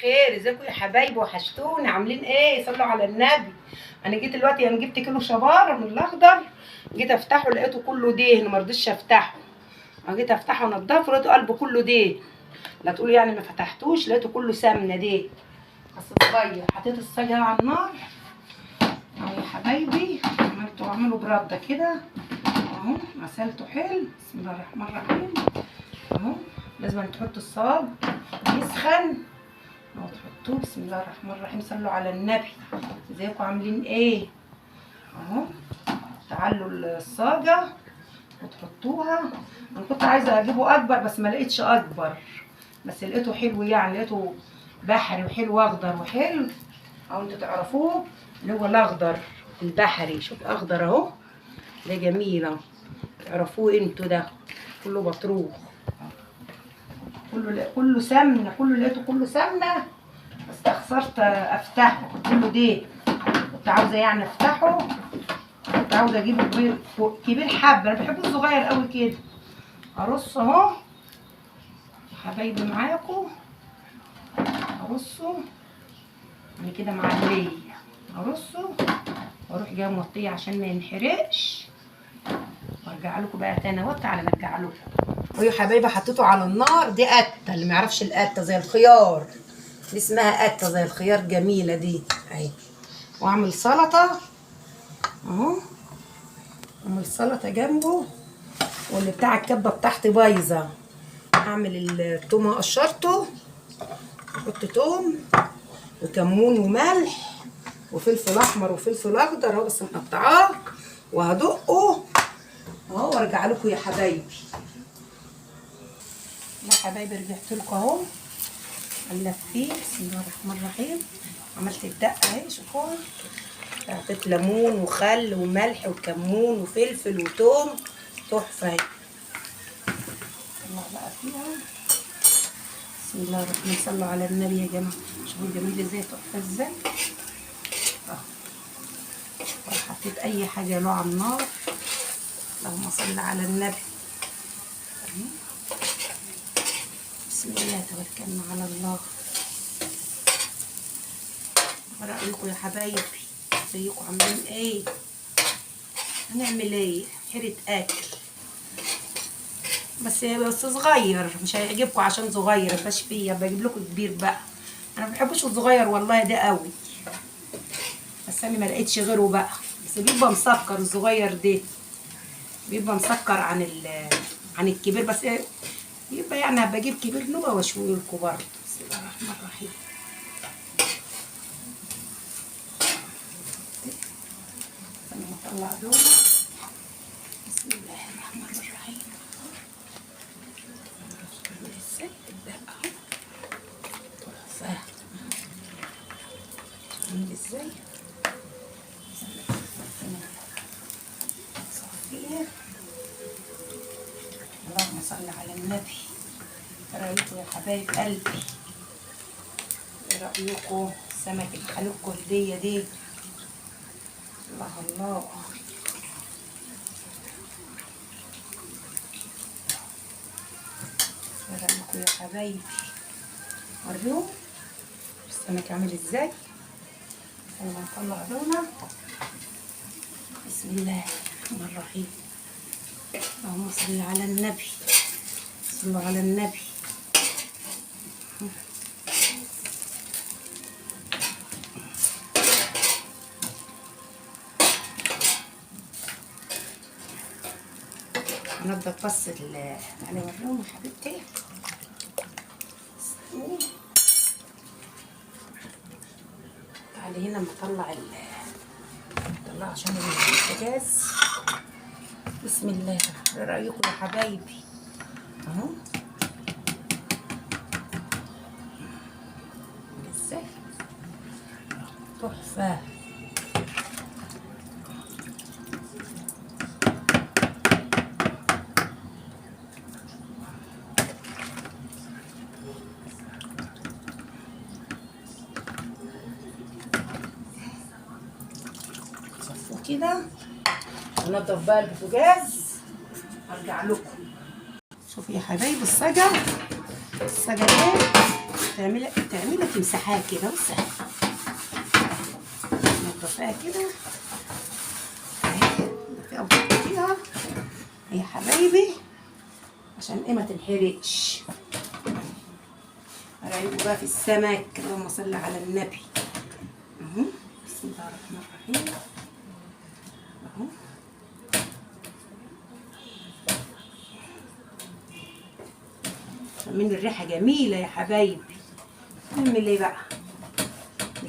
خير، ازيكم يا حبايبي؟ وحشتوني، عاملين ايه؟ صلوا على النبي. انا جيت دلوقتي، انا جبت كيلو شبار من الاخضر، جيت افتحه لقيته كله دهن، ما رضيتش افتحه. انا جيت افتحه وانضفه لقيته قلبه كله دهن، لا تقولوا يعني ما فتحتوش، لقيته كله سمنه دهن. بس صغير. حطيت الصاجه على النار اهو يا حبايبي، عملته اعمله برده كده اهو، غسلته حلو. بسم الله الرحمن الرحيم اهو. لازم تحطوا الصاج يسخن اهو، تحطوه. بسم الله الرحمن الرحيم، صلوا على النبي. ازيكم عاملين ايه؟ اهو تعالوا الصاجه وتحطوها. انا كنت عايزه اجيبه اكبر بس ما لقيتش اكبر، بس لقيته حلو يعني، لقيته بحري وحلو اخضر وحلو اهو، انتوا تعرفوه اللي هو الاخضر البحري. شوف اخضر اهو، ده جميل اهو، تعرفوه انتوا. ده كله بطروخ، كله سمنه، كله لقيته كله سمنه، استخسرت افتحه كله ده. كنت عاوزه يعني افتحه، كنت عاوزه اجيبه كبير، كبير حبه، انا بحبه الصغير قوي كده. ارص اهو حبايبي معاكم، ارصه انا كده معليه، ارصه واروح جاية موطيه عشان ما ينحرقش، وارجع لكم بقى تاني اهوت على ما ارجع لكم. ويا حبايبي حطيته على النار. دي قته، اللي ما يعرفش القته زي الخيار، دي اسمها قته زي الخيار، جميلة دي اهي. واعمل سلطة اهو، اعمل سلطة جنبه. واللي بتاع الكبه بتاعتي بايظة، اعمل التوم اقشرته، احط توم وكمون وملح وفلفل احمر وفلفل اخضر اهو، بس مقطعاه وهدقه اهو، وارجع لكم يا حبايبي. يا حبايبي رجعت لكم اهو، قلبتيه. بسم الله الرحمن الرحيم. عملت الدقة اهي، شوفوها، حطيت ليمون وخل وملح وكمون وفلفل وتوم، تحفة اهي. طلع بقى فيها. بسم الله الرحمن الرحيم، صلوا على النبي يا جماعة. شوفوا جميل ازاي، تحفة ازاي اهو. حطيت اي حاجة له على النار. اللهم صل على النبي. بسم الله، توكلنا على الله. رايكم يا حبايبي؟ ازيكم عاملين ايه؟ هنعمل ايه؟ حيرة اكل، بس صغير مش هيعجبكم عشان صغير، مبقاش فيا، بجيب لكم كبير بقى. انا ما بحبش الصغير والله ده قوي، بس انا ما لقيتش غيره بقى. بس بيبقى مسكر الصغير ده، بيبقى مسكر عن الكبير، بس يبقى يعني هبقى اجيب كبير نوبه واشوي لكم برضه. بسم الله الرحمن الرحيم. انا هطلع دول. بسم الله الرحمن الرحيم. ازاي اهو، تحفة، عامل ازاي. صافية. اللهم صل على النبي. ايه رايكم يا حبايب قلبي؟ ايه رايكم السمك اللي خلوكوا هديه دي؟ الله الله. ايه رايكم يا حبايبي؟ وريهم السمك عامل ازاي. انا هطلع دونا. بسم الله الرحمن الرحيم. اللهم صل على النبي، صلوا على النبي. هنضف بس تعالي وريهم يا حبيبتي. تعالي هنا نطلع نطلع عشان البوتاجاز. بسم الله. ايه رايكم يا حبايبي؟ اهو ازاي تحفة. صفوه كده ونضف بقى البوتاجاز. ارجع لكم. شوفوا يا حبايبي الصاجه، الصاجه ايه تعملي تمسحها كده، بصي نضفيها كده اهي، نضفيها وتحطيها يا حبايبي عشان ايه ما تنحرقش. رايكم بقى في السمك؟ اللهم صل على النبي. اهو بسم الله الرحمن الرحيم اهو. من الريحة جميلة يا حبايبي. نعمل ايه بقى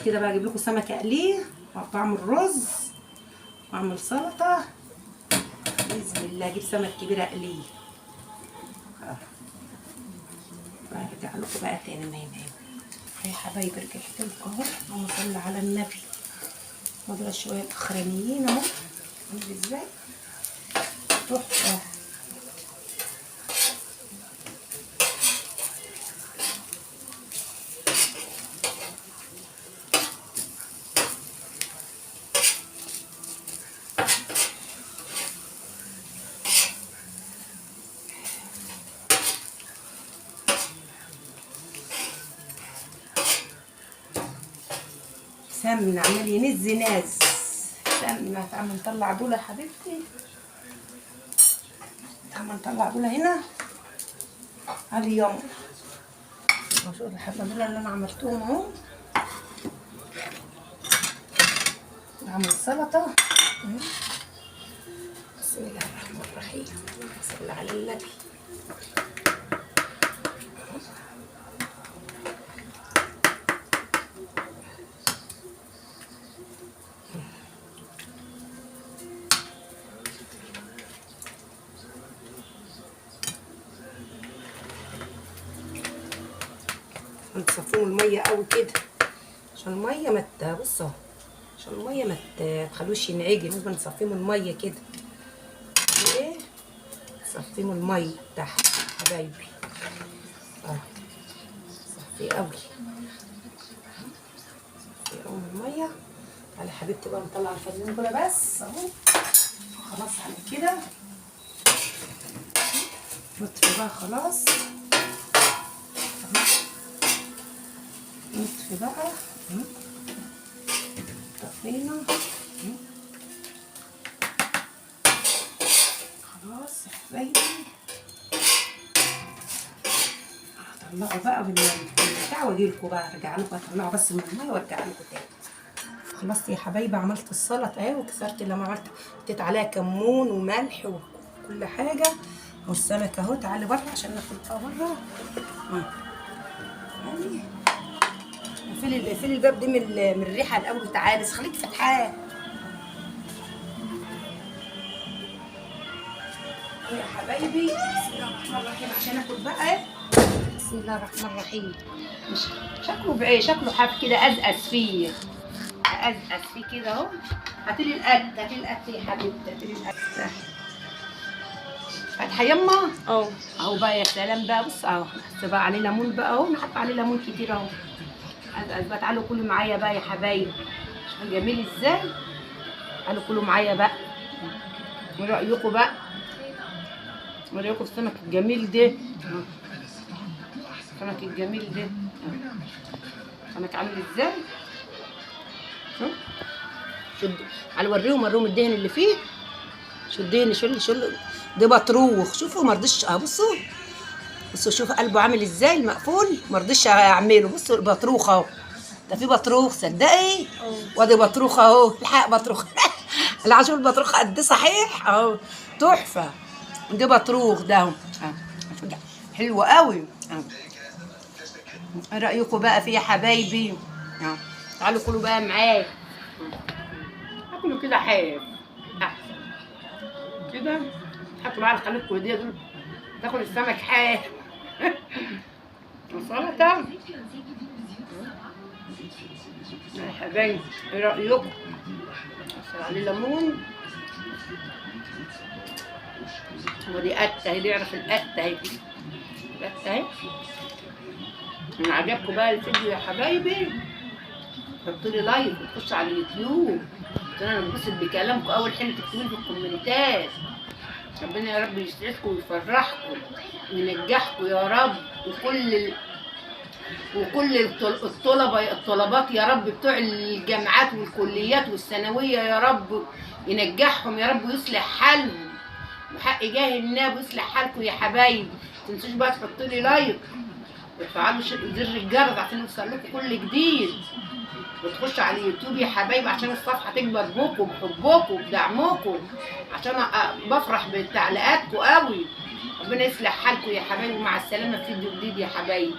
كده بقى؟ اجيب لكم سمك اقلية واعمل رز واعمل سلطة باذن الله. اجيب سمك كبير اقلية. ارجع لكم بقى تاني. ما يا حبايبي رجعت لكم اهو. اللهم صل على النبي. نضرب شوية الاخرانيين اهو. عامل ازاي؟ تحفة. سمنة عمال ينز ناز سمنة. تعالى نطلع دول يا حبيبتي، تعالى نطلع دول هنا على اليوم. شوف الحبة دول اللي انا عملتهم اهو. نعمل سلطة. بسم الله الرحمن الرحيم، صلى على النبي. نصفوه المية قوي كده عشان المية ما بصوا، عشان المية ما تخلوش ينعجن. لازم نصفيه من المية كده. ايه نصفيه من المية تحت حبايبي. صفيه قوي، صفيه قوي من المية. تعالي حبيبتي بقى نطلع الفنان دول بس اهو. خلاص على كده نطفي بقى خلاص. نطفي بقى، طفينا خلاص يا حبايبي. هطلعه بقى من البتاع واجيلكوا بقى، ارجع لكم اطلعه بس من المية وارجع لكم تاني. خلصت يا حبايبي، عملت السلطة اهي وكسرت لما عملت، حطيت عليها كمون وملح وكل حاجة. والسمك اهو، تعالي بره عشان ناكل بقى بره. تعالي اقفلي الباب دي من الريحة الاول. تعالي بس خليك فاتحاه يا حبايبي. بسم الله الرحمن الرحيم عشان اكل بقى. بسم الله الرحمن الرحيم. مش شكله بايه؟ شكله حاف كده، ازقز فيه، ازقز فيه كده اهو. هاتيلي القد، هاتيلي القد يا حبيبتي، هاتيلي القد. فاتحة يما اهو اهو بقى. يا سلام بقى. بص اهو نحط بقى عليه ليمون بقى اهو، نحط عليه ليمون كتير اهو. ازقز بقى. تعالوا كلوا معايا بقى يا حبايبي. شوفوا جميل ازاي. تعالوا كلوا معايا بقى. ايه رايكم بقى؟ ايه رايكم في السمك الجميل ده؟ السمك الجميل ده السمك عامل ازاي؟ شوف شد على وريهم، وريهم الدهن اللي فيه. شو الدهن، شو ده بطروخ. شوفوا ما رضيش. بصوا بصوا شوفوا قلبه عامل ازاي المقفول، ما رضيش اعمله. بصوا البطروخ اهو، ده في بطروخ صدقي، وادي بطروخ اهو. الحق بطروخ. اللي عايز يشوف البطروخ قد صحيح اهو، تحفة. ده بطروخ ده اهو، حلو قوي. ايه رايكم بقى فيه يا حبايبي؟ تعالوا كلوا بقى معايا. اكلوا كده حاف احسن كده. حطوا معايا الخليط الكويديه دول، تاكل السمك حاف. وسلطة يا حبايبي. ايه رايكم؟ عليه ليمون. ودي قته اهي، اللي يعرف القته اهي، القته اهي. ان عجبكم بقى الفيديو يا حبايبي حطوا لي like وتخشوا على اليوتيوب عشان انا بنبسط بكلامكم. اول حاجة تكتبوا لي في الكومنتات. ربنا يا رب يسعدكم ويفرحكم وينجحكم يا رب، وكل وكل الطلبة الطلبات يا رب بتوع الجامعات والكليات والثانويه يا رب ينجحهم يا رب ويصلح حالهم وحق جاه النبي ويصلح حالكم يا حبايبي. متنسوش بقى تحطوا لي like وتفعلوا زر الجرس عشان يوصل لكم كل جديد، وتخشوا على اليوتيوب يا حبايبي عشان الصفحة تكبر بكم بحبكم وبدعمكم، عشان بفرح بتعليقاتكم قوي. ربنا يصلح حالكم يا حبايبي، ومع السلامة في فيديو جديد يا حبايبي.